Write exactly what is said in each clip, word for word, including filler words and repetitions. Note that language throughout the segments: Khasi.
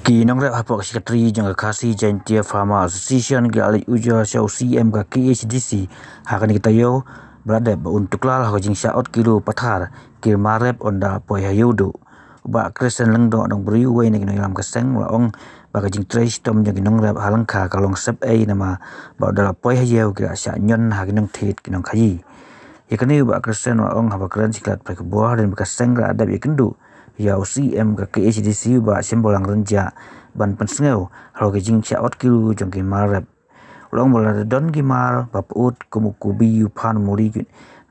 Ki nongrep hapoh ka Secretary jong ka Khasi Jaintia Farmer Association ki la leit ujar sha u C M ka K H A D C ha kane ka taïew ba la dep ba un tuklar ha ka jingshah ot kilo pathar ki mar rep ynda poi ha ïew duh. U Bah Christian Lyngdoh Nongbriew, uwei na ki nongïalam ka seng, u la ong ba ka jingtrei shitom jong ki nongrep ha lyngkha ka long sepei namar ba ynda la poi ha ïew ki la shah ñion ha ki nongthied ki nongkhaïi. Ïa kane u Bah Christian u la ong haba kren sha ki lad pathai khubor hadien ba ka seng ka la dep ïakynduh ïa u C M ka K H A D C u Bah Shembalang Rynjah ban pynsngew halor ka jingshah ot kilo jong ki mar rep. U la ong ba lada don ki mar ba pyut kum u kubi, u phan, u muri,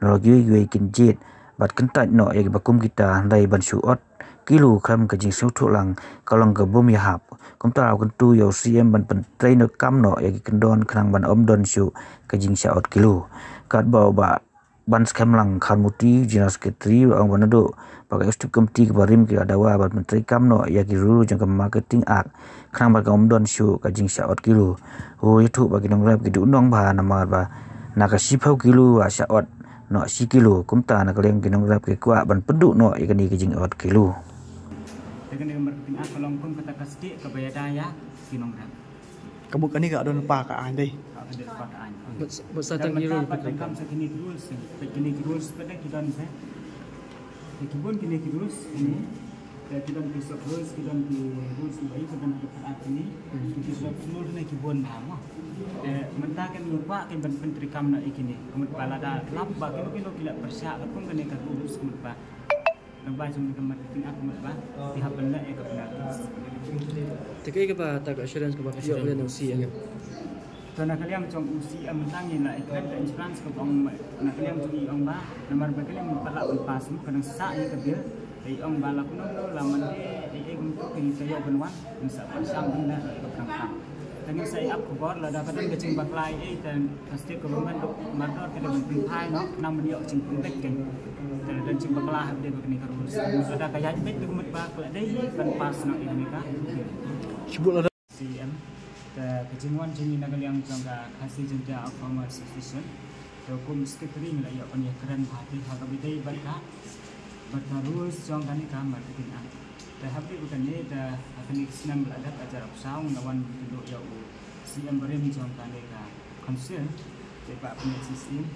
na la kiwei kiwei kin jied bad kyntait noh ïa kiba kum kita, hynrei ban shu ot kilo khlem ka jingsngewthuh lang ka long kaba bym ïahap. Kumta u kyntu ïa u C M ban pyntreikam noh ïa ki kyndon khnang ban ym don shuh ka jingshah ot kilo. Katba u Bah Banskhem Langkharmuti, General Secretary, u la ong ba naduh ba ka Executive Committee kaba rim ki la dawa ban pyntreikam noh ïa ki rule jong ka Marketing Act khnang ba kan ym don shuh ka jingshah ot kilo. U ïathuh ba ki nongrep ki duhnong bha namar ba na ka shiphew kilo la shah ot noh shi kilo. Kumta na ka liang ki nongrep ki kwah ban pynduh noh ïa kane ka jingot kilo. Te kane ka Marketing Act ka long kum kata ka stick kaba ïada ïa ki nongrep. Ka bok kane ka don lypa ka aiñ dei. Ka don lypa ka aiñ. Bad, bad sa tang hero. Ka kam sa kine ki rules, eh. Bad kine ki rules pat ki don, eh. Te ki bun kine ki rules, kine. Te ki don ki sub rules, ki don ki rules ba i, ki don ki pat kine. Ki sub rules ne ki bun bha mo. Te mynta kan ïa kwah kan ban pyntreikam noh ïa kine. Ka mut ba lada lap ba kino kino ki la pyrshah katkum kane ka rules, ka mut ba Nang ba jong ka Marketing Act, ka mut ba ki hap ban leh ïa ka penalties. Te kaei kaba ta ka assurance kaba phi ïoh lane u C M? To na ka liang jong u C M mynta ngi la ïa ka insurance kaba ong, na ka liang jong i ong ba namar ba ka liang mynta la ban pass mo, ka dang sah ïa ka bill. Te i ong ba la kumno kumno la man ei ei kumto ka ïa ka ïoh ban wan. Ngin sa pynshai ban leh ïa ka pyrshang. Te ngin sa ïa ap khubor lada ka don ka jingbakla ei ei, te ka state government ruh mardor ka dei ban pynphai noh, khnang ban ïoh jingpynbeit kein. Te lada don jingbakla ha dei ba kane ka rules. Lada ka ïaid beit te ka mut ba ka la dei ban pass noh ïa kane ka. Shibun lada C M. Te ka jingwan jong ngi na ka liang jong ka Khasi Jaintia Farmers Association. Te kum secretary ngi la ïoh ban ïakren bha te ha kaba ïadei bad ka, bad ka rules jong kane ka Marketing Act. Te hapdeng ba kane te ha kane ka snem ba la dep, hajar arphew saw, ngi la wan kynduh ïa u C M barim jong kane ka council, te Bah Pynïaid Sing Syiem.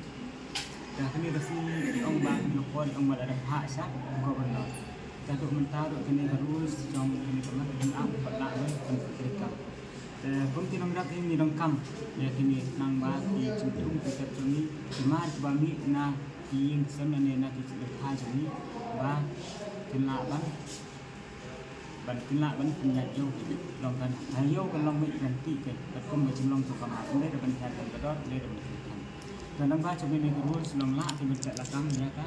Te ha kane ka sngi i ong ba kane ka por i ong ba la dep phah sha governor. Te haduh mynta ruh kane ka rules jong kane ka Marketing Act pat la dep pyntrei kam. Te kum ki nongrep ngi donkam ïa kine khnang ba ki jingthung jingtep jong ngi, ki mar kiba mih na ki ïing ki sem lane na ki jingïakhun jong ngi ba kin lah ban, ban kin lah ban pynïaid ïew. Long kan ha ïew kan long mih ban tih kein katkum ka jinglong jong ka mar, ym dei da ban ïaid ban kdor, ym dei da ban kdor. Te nang ba jong kine ki rules long lah ki ban pynlakam ïa ka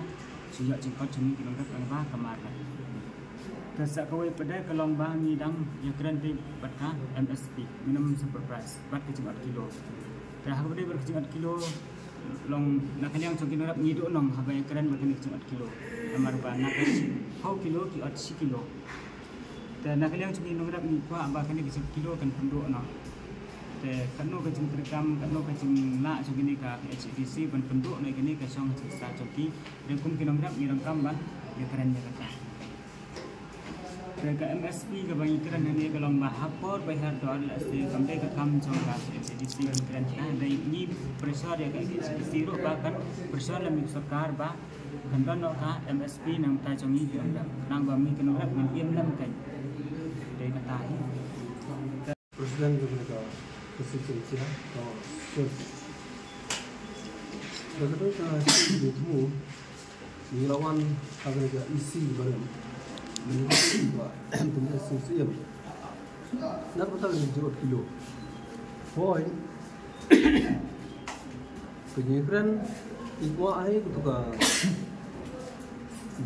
jingïoh jingkot jong ngi ki nongrep nang ba ka mar. Te sa kawei pat de ka long ba ngi dang ïakren te bad ka M S P, minimum supply price, bad ka jingot kilo. Te ha kaba dei bad ka jingot kilo, long na ka liang jong ki nongrep ngi duh nong haba ïakren bad kane ka jingot kilo. Namar ba na ka shiphew kilo ki ot shi kilo. Te na ka liang jong ki nongrep ngi kwah ba kane ka jingot kilo kan pynduh noh. Te katno ka jingtrei kam, katno ka jinglah jong kine ka K H A D C ban pynduh noh ïa kane ka shong ka jingstad jong ki. Te kum ki nongrep ngi donkam ban ïakren ïa kata. Te ka M S P kaba ngi kren hangne ka long ba ha por ba hiar dor, lehse kam dei ka kam jong ka K H A D C ban kren, hynrei ngi pressure ïa ka K H A D C ruh ba kan pressure lem ïa ka sorkar ba kan don noh ka M S P na ka bynta jong ngi ki nongrep. Khnang ba ngi ki nongrep ngin im lem kein. Dei kata hi. President jong ka Khasi Jaintia ka Sir. Da ka dei ka jingthmu ngi la wan ha kane ka E C barim, mynta ba Pynïaid Sing Syiem. Nar ba ta ka jingot kilo. Hooid. Ka jingkren i kwah ai kato ka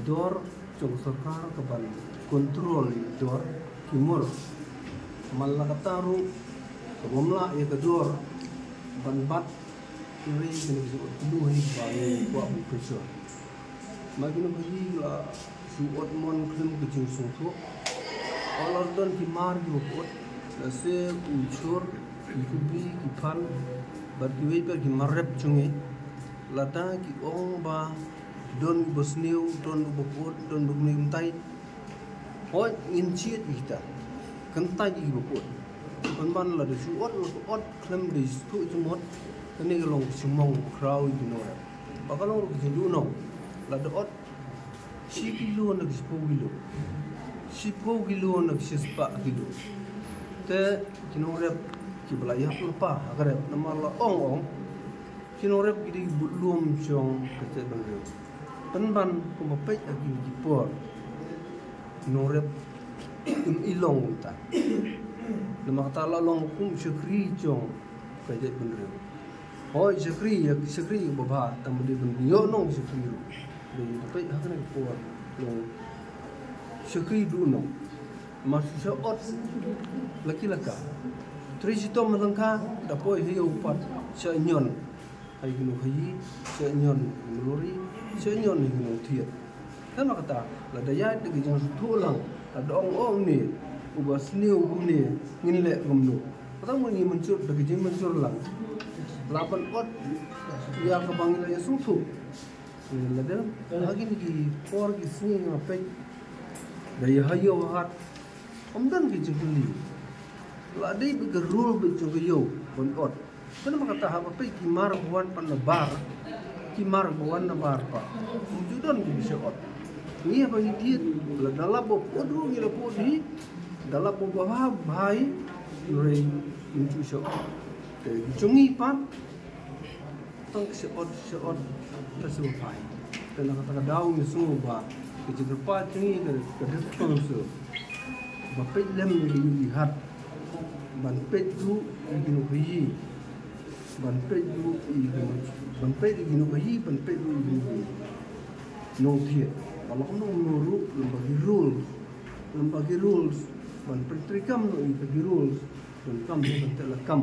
dor jong ka sorkar ka ban control ïa ka dor ki mur. Man la katta ruh ka bym lah ïa ka dor ban bat, hynrei kane ka jingot kilo hi ba ngi kwah ban pressure. Ma kino ki la shu ot mon khlem ka jingsngewthuh. Ot la don ki mar kiba pyut, lehse u jhur, ki kubi, ki phan bad kiwei pat ki mar rep jong ngi. Lada ki ong ba don uba sniew, don uba pyut, don uba kynthei. Hooid, ngin jied ïa kita. Kyntait ïa kiba pud. Pynban lada shu ot la ka ot khlem da sngewthuh jingmut, kane ka long ka jingmong khraw ïa ki nongrep. Ba ka long ruh ka jingduhnong. Lada ot shi kilo na ka shiphew kilo, shiphew kilo na ka shispah kilo, te ki nongrep kiba la ïap lypa ha ka rep namar la ong ong. Ki nongrep ki dei ki budlum jong ka jaitbynriew. Pynban kumba peit ha kine ki por, nongrep im i long kumta. Namar kata la long kum shakri jong ka jaitbynriew. Hooid, shakri, ïa shakri ba bha, tang ba dei ban ïoh nong shakri ruh. Dei ba peit ha kane ka por, long shakri duhnong. Mar shu shah ot la ki la ka. Trei shitom ha lyngkha, da poi ha ïew pat shah ñion ha ïa ki nongkhaïi, shah ñion ha ki nonglori, shah ñion ha ki nongthied. Te na kata, lada ïaid da ka jingsngewthuh lang, lada ong, "Oh, une uba sniew kumne, ngin leh kumno." Kata mo ngi mynjur da ka jingmynjur lang. La ban ot ïa kaba ngi la ïasngewthuh. Lada ha kine ki por ki sngi nga peit da ïa ha ïew ha hat, ym don ki jingkylli. La dei beit ka rule beit jong ka ïew ban ot. Te namar kata haba peit ki mar ba wan pat na bar, ki mar ba wan na bar pat, ym ju don kiba shah ot. Ngi haba ngi thied, lada lap ba pud ruh ngi la pud hi, da lap ba bha bha hi, hynrei ym ju shah ot. Te ki jong ngi pat, tang ka shah ot, shah ot, ka shu bha hi. Te na kata ka daw ngi sngew ba ka jingkyrpad jong ngi ka, ka dei tang shu ba peit lem ïa ki ïew ki hat, ban peit ruh ïa ki nongkhaïi, ban peit ruh ïa ki nong, ban peit ïa ki nongkhaïi, ban peit ruh ïa ki nongthied. Ba la kumno kumno ruh lem bad ki rules, lem bad ki rules, ban pyntreikam noh ïa ki rules. Donkam ne ban teh lakam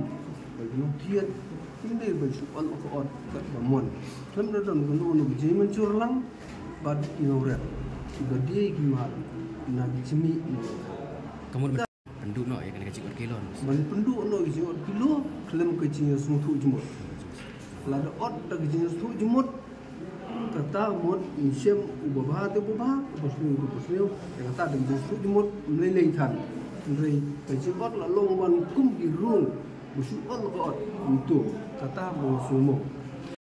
ba ki nongthied kin dei ban shu ot la ka ot katba mon. Khlem da don kano kano ka jingmynjur lang bad ki nongrep kiba die ki mar na ki jingmih na ka. Ka mut ban pynduh noh ïa kane ka jingot kilo. Ban pynduh noh ïa ka jingot kilo khlem ka jingïasngewthuh jingmut. Lada ot da ka jingïasngewthuh jingmut, kata mut ngi shem uba bha te uba bha, uba sniew te uba sniew. Te kata da ka jingsngewthuh jingmut ym lei lei than. Hynrei ka jingot la long ban kum ki rule ba shu ot la ka ot, uto kata ba nga sngewmong.